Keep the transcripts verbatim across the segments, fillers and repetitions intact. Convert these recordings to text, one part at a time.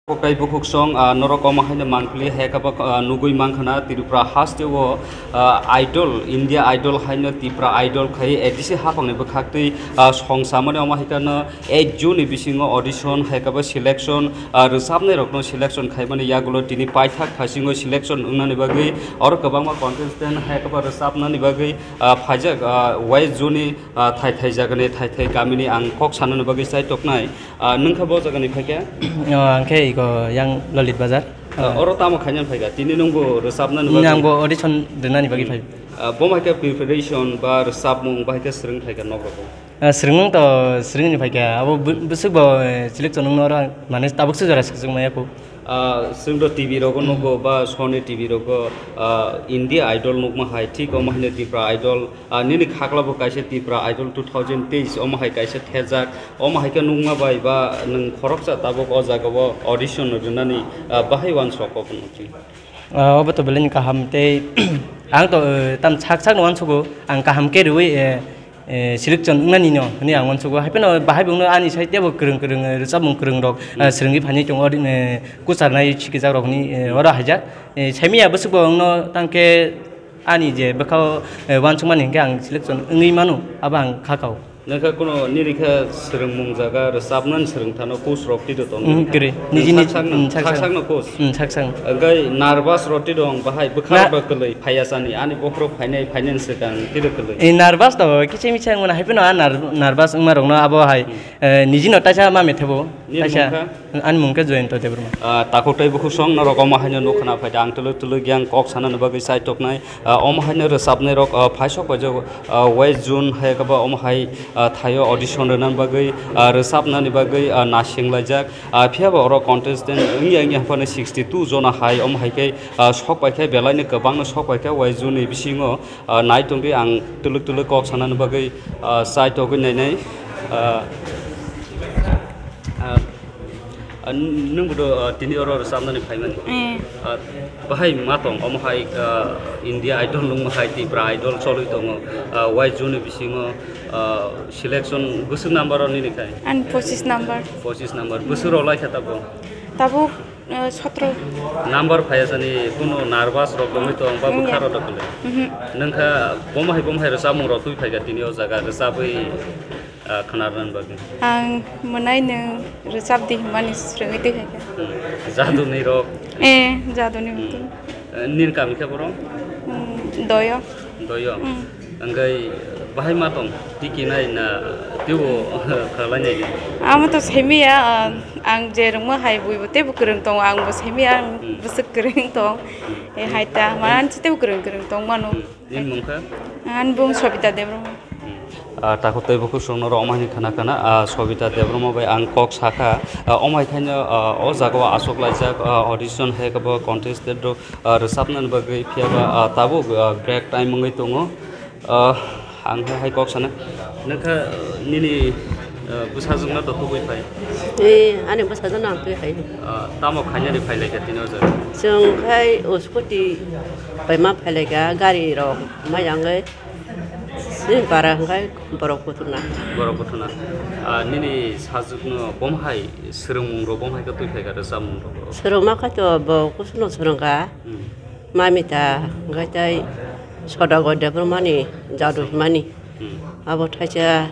Kokai bukhuk song, ah, norok omo haino manpli hai khe bo, ah, nugui mankha na Tripura haste o, ah, Idol, India Idol haino Tripura Idol khai A D C haphangni bwkhaktwi, ah, song samani omo hai kheno eight June ni bisingo audition hai khe bo selection, ah, rwchapnai rokno selection khaimani yagulo tini paithak phasingo selection wngnani bagwi oro kwbangma contestant hai khe bo rwchapnani bagwi, ah, phaijak, ah, West June ni, ah, thai thai jagani thai thai kamini ang kok sanani bagwi chai toknai. Ah, nwng khe bo jagani phaikha? O, ang khe iko yang Lalit Bazar. Ah, oro tamo khainani phaikha? Tini nwng bo rwchapnani bagwi? Ang bo audition rwnani bagwi phai. Ah, bo hai khe preparation ba rwchapmung ba hai khe swrwng phaikha nok rogo? Ah, swrwngmung to swrwngni phaikha. Abo bw-, bwswk bo, eh, selection wngno oro mane tabuk se jora swkang maya kho. Ah, chwng do T V rogo nugo ba Sony T V rogo, ah, India Idol nukma hai, thik omo haino Tripura Idol, ah, nini khakla bo kaisa Tripura Idol two thousand teis omo hai kaisa thejak, omo hai khe nukma bai ba nwng khoroksa tabuk o jaga o audition rwnani, ah, bahai uansuk kok nukdi? Ah, obo to belai ni kaham tei ang to, eh, tam sak sak no uansugo, ang kaham khe rwui, eh, eh, selection wngnani no hwnwi ang uansugo. Hai phano bahai bo wngno ani side tebo kwrwng kwrwng, eh, rwchapmung kwrwng rok, ah, swrwngwi phainai tongo, ori, eh, kuchar nai sikijak rok hwnwi, eh, oro haijak. Eh, saimanya bwswk bo wngno tang khe ani je bwkhao, eh, uansukmani hinkhe ang selection wngwi mano, abo ang kha kao. Nwng khe kuno nini khe swrwngmung jaga rwchapnani swrwng thano coach rok twi do tongo? Mm, kwrwi. Nijini, sak sakno, mm, sak sak sakno coach? Mm, sak sak. Hwnkhe nervous rok twi dong bahai bwkha rok kwlwi phaiya sani, ani bokhorok phainai phainani swkang twi do kwlwi? Eh, nervous to kiching michang mano hai phano ah ner-, nervous wngma rokno abo hai, eh, nijino taisa ma methebo, taisa. Ani mung khe Joyonto Debbarma. Ah, takhuk tei bukhuk song norok omo haino nuk khna phaida ang twlwk twlwk yang kok sanani bagwi chai toknai. Ah, omo haino rwchapnai rok, ah, phaisok bai jago, ah, West June hai khe bo omo hai, ah, thaio audition rwnani bagwi, ah, rwchapnani bagwi, ah, nasing laijak. Ah, phiya bo oro contestant wngya wngya phano sixty two jona hai omo hai khe, ah, sok pai khe belai no kwbang no sok pai khe West June ni bisingo, ah, nai tongdi ang twlwk twlwk kok sanani bagwi, ah, chai togwi nainai. Ah, ah, Ah, nwng bodo, ah, tini oro rwchapnani phaimani? Eh. Ah, bahai ma tong, omo hai, ah, India Idol nungma hai, Tripura Idol cholwi tongo. Ah, West June ni bisingo, ah, selection bwswk number o nini khai? Ani pochis number. Pochis number. Bwswk rok lai kha tabuk? Tabuk, eh, sotro. Number phaiya sani kuno nervous rok tongwi tong ba bwkha rok tongwi? Mhm. Nwng kha bomo hai bomo hai rwchapmung rok twi phaikha tini o jaga rwchabwi? Ah, khwnarwna bagwi. Ang mwnai nwng rwchap di hwnmani swrwngwi twi hai kha. Hmm. Jaduni rok. Eh, jaduni hmm. Mutung. Eh, nini kami khe borok? Hmm, Doyo. Doyo. Hmm. Angkai bahai ma tong, tiki nai na tibo khalai nai. Amo to semi ya, ah, ang je rungma hai bui bo tebo kwrwng tong, ang bo semi ya, ang hmm. Bwswk kwrwng tong. Hmm. Eh, hai ta, man si tebo kwrwng kwrwng tong mano. Hmm. Nini mung kha? Ani bung Sobita Debbarma. Ah, takhuk tei bukhuk songno rw omo hai khana khana, ah, Sobita Debbarma bai ang kok sakha, ah, omo hai khaino, ah, o jaga o aswk laijak, ah, audition hai khe bo contested rw, ah, rwchapnani bagwi phiya ba, ah, tabuk, ah, break time wngwi tongo. Ah, ang hai hai kok sana. Nokha, ah, nini, ah, bwsajwkno to tubui phai? Eh, ani bwsajwkno ang twi phai. Ah, tamo khainani phai lai kha tini o jaga? Chwng khai o scooty bai ma phai lai kha, gari rok ma yang gai. Sini para hwnkhe borok kuthuna. Borok kuthuna. Ah, nini sajwkno bom hai swrwngmung rok bom hai khe twi phai kha rwchapmung rok? Swrwngma khe to bo kusuno swrwngkha. Hmm. Mamita hwnkhe tei Sodagar Debbarmani jadu hwnmani. Hmm. Abo thaisa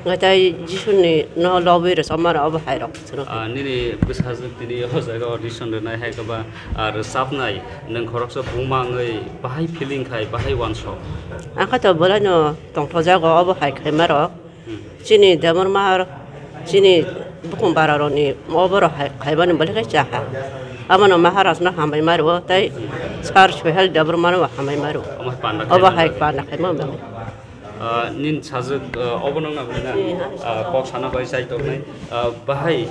hwnkhe tei Jisuni no lobwi rwchapmani obo hai rok swrwngkha. Ah, nini bwsajwk tini o jaga audition rwnai hai khe ba, ah, rwchapnai. Nwng khoroksa buma wngwi bahai feeling khai, bahai uansuk? Ang khe to bwlaino tongthokjago, obo hai khaima rok. Hmm. Chini Debbarma rok, chini bukhung bara rokni obo rok hai khaimani belai khe cha ha. Abono Maharaj no hambai ma rwo, tei Sir Sohel Debbarma no hambai ma rwo. Obo hai panda khaima. Obo hai panda khaima belai. Ah, nini sajwk, ah, obo nung nang nang, hmm, ah, kok sana bai chai tongnai. Ah, bahai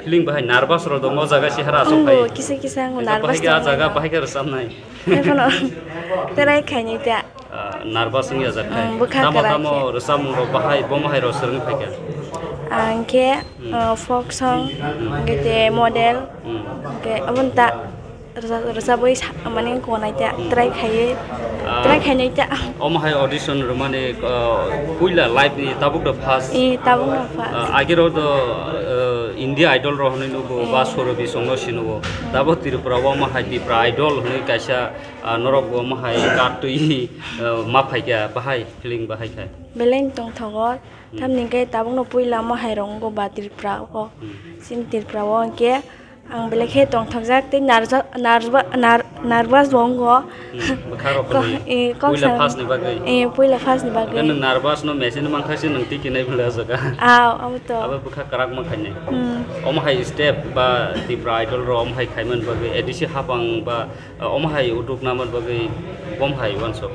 feeling bahai nervous rok dong o jaga si hara aswk phai. Kisa kisa ang nervous bahai khe a jaga bahai khe rwchapnai. Hai phano terai khaini ta. Ah, nervous wngya jak khai. Hmm, bwkha kwrak khe. Tamo tamo rwchapmung rok bahai bomo hai rok swrwngwi phaikha? Ang khe, hmm, ah, folk song, hmm, hwnkhe te model, hmm, hwnkhe aboni ta. Rwchap-, rwchabwi sa-, mane wngkha nai ta, hmm, try khaiwi, ah, try khainai ta. Omo hai audition rwmani, ah, puila live ni tabuk do first? Eh, tabuk no first. Ah, agero do, ah, India Idol rok hwnwi nugo ba Surabhi songno sinugo. Tabuk Tripura o omo hai Tipra Idol hwnwi kaisa, ah, norok bo omo hai card twi, ah, ma phaikha, bahai feeling bahai khai. Belai tongthogo. Hmm. Tamni hwnkhe tabukno puila omo hai rok wngkha ba Tripura o. Hmm. Chini Tripura o hwnkhe ang belai khe tongthokjak tei narja-, narba-, nar-, nervous bo wngkha. Hmm, bwkha rok ko-, kwrwi. Eh, kok puila sa-, first ni bagwi. Eh, puila first ni bagwi. Hwnkhe nwng nervous no machine mankha se nwng tiki nai bwla jaga. Ah, abo to. Abo bwkha kwrak mankha ni. Hmm. Omo hai step ba Tipra Idol ro omo hai khaimani bagwi A D C hapang ba, ah, omo hai utuk namani bagwi bom hai wansok.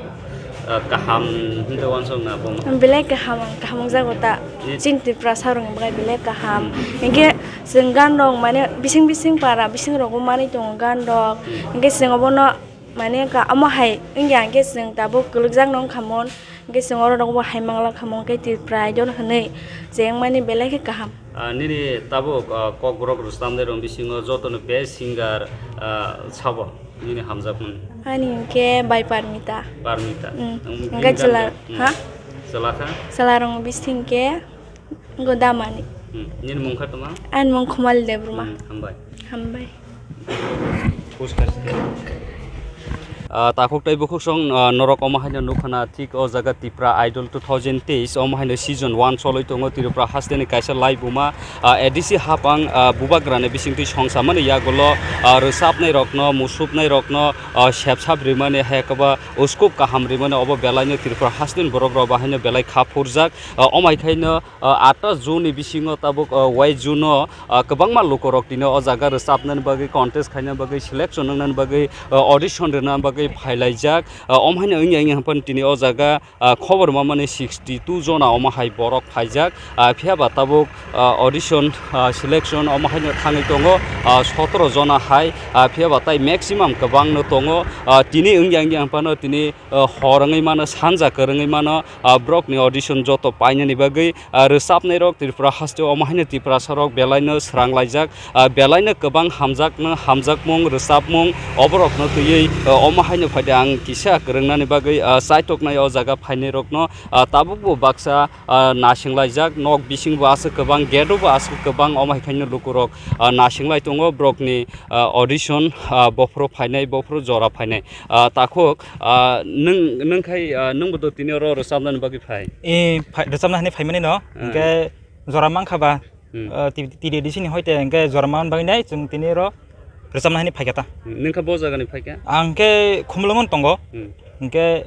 Ah, kaham hwnwi wansok na bom. Belai kaham, ang kaham wngjago ta. Eh. Chini Tripura sa rok ni bagwi belai kaham. Hmm. Hwnkhe chwng gan rok mane bising bising para bising rogo manwi tongo gan rok. Hmm. Hwnkhe chwng obono Mane ka omo hai wngya hwnkhe chwng tabuk kwlwkjakno wngkha mon, hwnkhe chwng oro rokbo hai manglak kha mon khe Tripura Idol hwnwi chengmani belai khe kaham. Ah, nini tabuk, ah, kokborok rwchapnai rok bisingo jotono best singer, ah, sabo nini hamjakmani? Ani hwnkhe bai Parmita. Parmita. Mm. Ang Hwnkhe bini chwla, gan, mm. Ha? Chwla kha? Chwla rok bising khe Godamani. Hmm. Nini mung kha tongma? Ani mung Khumali Debbarma. Hmm, hambai. Hambai. Ah, takhuk tei bukhuk song, ah, norok omo haino nukha na, thik o jaga Tipra Idol two thousand teis, omo haino season one choloi tongo Tripura hasteni kaisa laibuma, ah, A D C hapang, ah, bubagrani bisingtwi songsamani yagulo, ah, rwchapnai rokno, musupnai rokno, ah, sepsap rimani, hai khe ba uskup kaham rimani obo belaino Tripura hasteni borok rok bahaino belai kha phurjak. Ah, omo hai khaino, ah, atta June ni bisingo tabuk, ah, wai June o, ah, kwbangma lukurok tini o jaga rwchapnani bagwi, contest khainani bagwi, selection wngnani bagwi, ah, audition rwnani bagwi phailaijak. Ah, omo haino wngya wngya hwnphano tini o jaga, ah, khobor mamani sixty two jona omo hai borok phaijak. Ah, phiya ba tabuk, ah, audition, ah, selection omo haino thangwi tongo, ah, sotoro jona hai. Ah, phiya ba tai maximum kwbangno tongo. Ah, tini wngya wngya hwnphano tini, ah, hor wngwi mano, sanja kwrwngwi mano. Ah, borokni audition joto painani bagwi, ah, rwchapnairok Tripura hasteo omo haino Tiprasarok belaino sranglaijak, ah, belaino kwbang hamjakno, hamjakmung, rwchapmung oborokno twiwi, ah, omo haino phaidi ang kisa kwrwngnani bagwi, ah, chaitoknai o jaga phainairokno, ah, tabukbo baksa, ah, nasinglaijak, nok bisingbo aswk kwbang, gate-o bo aswk kwbang, omo hai khaino lukurok, ah, nasinglai tongo borokni, ah, audition, ah, bophoro phainai, bophoro jora phainai. Ah, takhuk, ah, nwng, nwng khai, ah, nwngbo do tini oro rwchapnani bagwi phai? Eh, phai-, rwchapna hinwi phaimani no, ah, hwnkhe jora mankha ba, hmm, ah, T-, T D D C ni hoite hwnkhe jora man bagwi nai chwng tini oro rwchapna hinwi phaikha ta. Hmm, nwng kha bo jagani phaikha? Ang khe Khumulwngon tongo. Hmm. Hwnkhe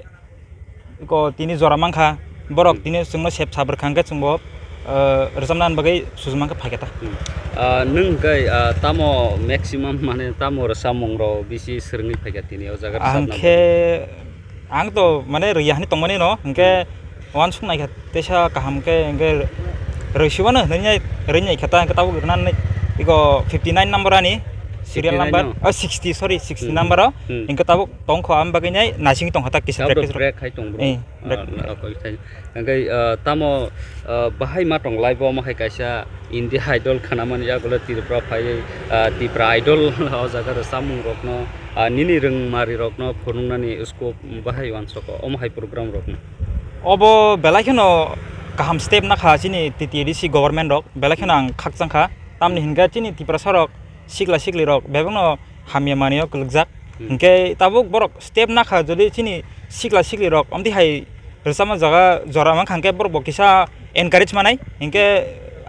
eko tini jora mankha, borok, hmm, tini chwngno sep sabwrwkha hwnkhe chwngbo, eh, rwchapna bagwi sujuma khe phaikha ta. Hmm. Ah, nwng hwnkhe, ah, tamo maximum mane tamo rwchapmung rok bisi swrwngwi phaikha tini o jaga rwchapna bagwi? Ang khe, ang to mane rwya hinwi tongmani no, hwnkhe, hmm, wansuk naikha teisa kaham khe hwnkhe rwsibano hwnwi rwinai khe ta hwnkhe tabuk rwnani eko fifty nine number ani serial number, fifty nine no? Oh, sixty, sorry, sixty, hmm, number o. Hmm. Hwnkhe tabuk tongkho, ang bagwi nai nasing tongkha ta kisa. Tabuk practice rok. Break khai tong bro. Eh, break. Ah, okay, khai. Hwnkhe, ah, tamo, ah, bahai ma tong live o omo hai kaisa India Idol khanamani yagulo Tripura phaiwi, ah, Tipra Idol o jaga rwchapmung rokno, ah, nini rwngmari rokno phunuknani scope bahai wansoko omo hai program rokno? Obo belai kheno kaham step nakha chini T T A D C government rok, belai kheno ang khakchangkha. Tamni hwnkhe chini Tiprasa rok sikla sikli rok bebakno hamya manwi o kwlwkjak. Hmm. Hinkhe tabuk borok step nakha, jodi chini sikla sikli rok amtwi hai rwchapma jaga jora mankha hinkhe borok bo kisa encourage manai. Hinkhe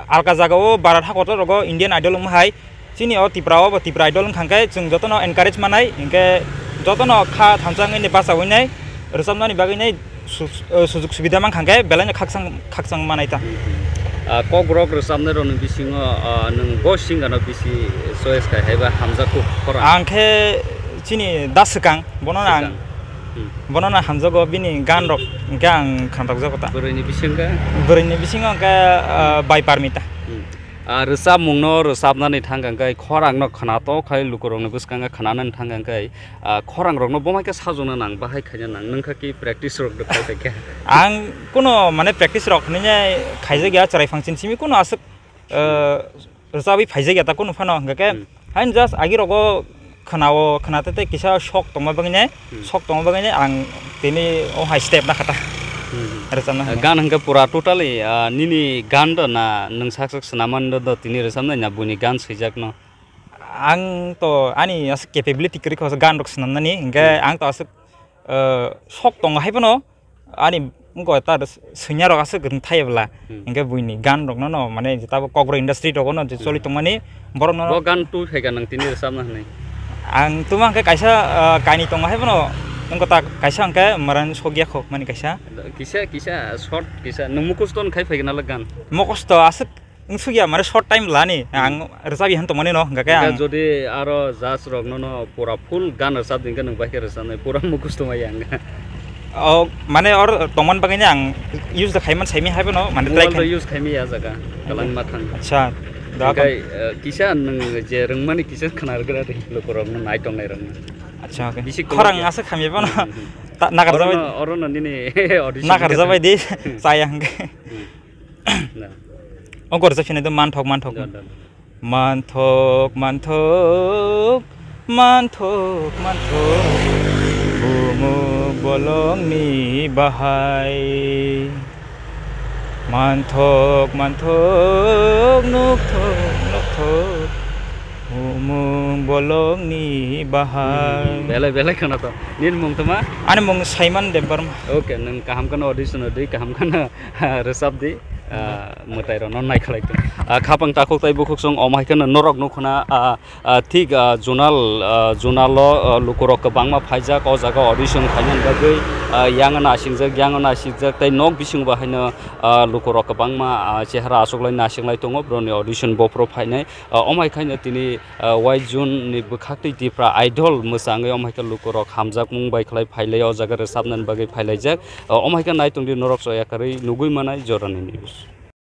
alka jaga o bara tha kotor rogo Indian Idol wngma hai chini o Tipra o bo Tipra Idol wngkha hinkhe chwng jotono encourage manai. Hinkhe jotono kha thansa wngwi nai, bacha wngwi nai, rwchapnani bagwi nai su-, eh, sujug subida mankha hinkhe belaino khakchang, khakchang manai ta. Ah, kokborok rwchapnai rokni bisingo, ah, nwng bo singer no bisi choice khai haiba hamjakgo khorang? Ang khe chini Da Swkang, bono ang, Swkang. Hmm. Bono no hamjago, bini gan rok hinkhe ang khnatokjago ta. Bwrwini bisingo? Bwrwini bisingo hinkhe, ah, Bai Parmita. Hmm. Ah, rwchapmungno rwchapnani thang hinkhe khorangno khnatok khai lukurokni bwskango khnanani thang hinkhe, ah, khorang rokno bomaikhe sajokna nang, bahai khaina nang, nwng kha ki practice rok rwkha khe? Ang kuno mane practice rok hinwi khaijak ya, chwrai phang chin simi kuno aswk, ah, rwchabwi phaijak ya ta kuno phano, hwnkhe khe, hmm, hain just agi rogo khwnao, khwnate tei kisa sok tongma bagwi nai, hmm, sok tongma bagwi nai ang tini o hai step nakha ta. Hmm. Rwchapna hwnwi. Gan hwnkhe pura totally, ah, nini gan do na nwng sak sak swnamani do, do tini rwchapnai na buini gan swijakno? Ang to ani aswk capability kwrwi kho gan rok swnamnani, hwnkhe Hmm. ang to aswk, ah, sok tongo hai phano ani wngkha ta swngya rok aswk rwng thai bwla. Hmm. Hwnkhe buini gan rokno no mane je tabuk Kokborok industry rogo no je Hmm. choli tongmani borok no Bo gan tu phaikha nang tini rwchapna hwnwi. Ang tuma hwnkhe kaisa, ah, kainwi tongo hai phano wngkha ta kaisa hwnkhe maran sokya kho mani kaisa. Kisa, kisa short, kisa nwng mukusto khai phaikha nalak gan. Mukusto aswk wngsukya mane short time lani Hmm. ang rwchapya hwn tongmani no hwnkha khe Hwnkhe ang jodi aro judge rokno no pura full gan rwchap di hwnkhe nwng bai khe rwchapnai pura mukusto maya hwnkha. O, mane or tongmani bagwi ang use da khaiman saimi hai phano mane try Mobile khai. Use khaimi ya jaga, kalang ma thang. Acha, da Hwnkhe, eh, kisa nwng je rwngmani kisa khnar gra ri lukurokno nai tongnai rokno. Acha, okay. Bisi Khorang kwlwkya. Asa khamya phano Hmm, hmm. Ta-, nagar Orono, jabai. Orono nini audition Nagar khe jabai thang. Di, Hmm. Chaya hwnkhe. Hmm. Na. O gor japhina do manthok, manthok. Da, da, da. Manthok, manthok, manthok, manthok, bumuk bolongni bahai. Manthok, manthok, nukthok, nukthok, bumuk bolongni bahai. Hmm, belai, belai khwna to. Nini mung toma? Ani mung Simon Debbarma. Okay, nwng kaham kheno audition odi, kaham kheno rwchap di, ah, mwtai rokno nai khlai tong. Ah, khapang takhuk tai bukhuk song om hai kheno norok nukhuna, ah, ah, thik, ah, zonal, ah, zonal o, ah, lukurok kwbangma phaijak o jaga audition khainani bagwi, ah, yang nasingjak, yang nasingjak tei nok bisingo bo haino, ah, lukurok kwbangma, ah, chehara achuklai nasinglai tongo boroni audition bophuru phainai. Ah, om hai khaino tini, ah, wai June ni bwkhaktwi Tipra Idol mwchangwi om hai khe lukurok hamjakmung bai khlai phailai o jaga rwchapnani bagwi phailaijak. Ah, om hai khe nai tongdi norok choya kwrwi nugwi manai jorani news.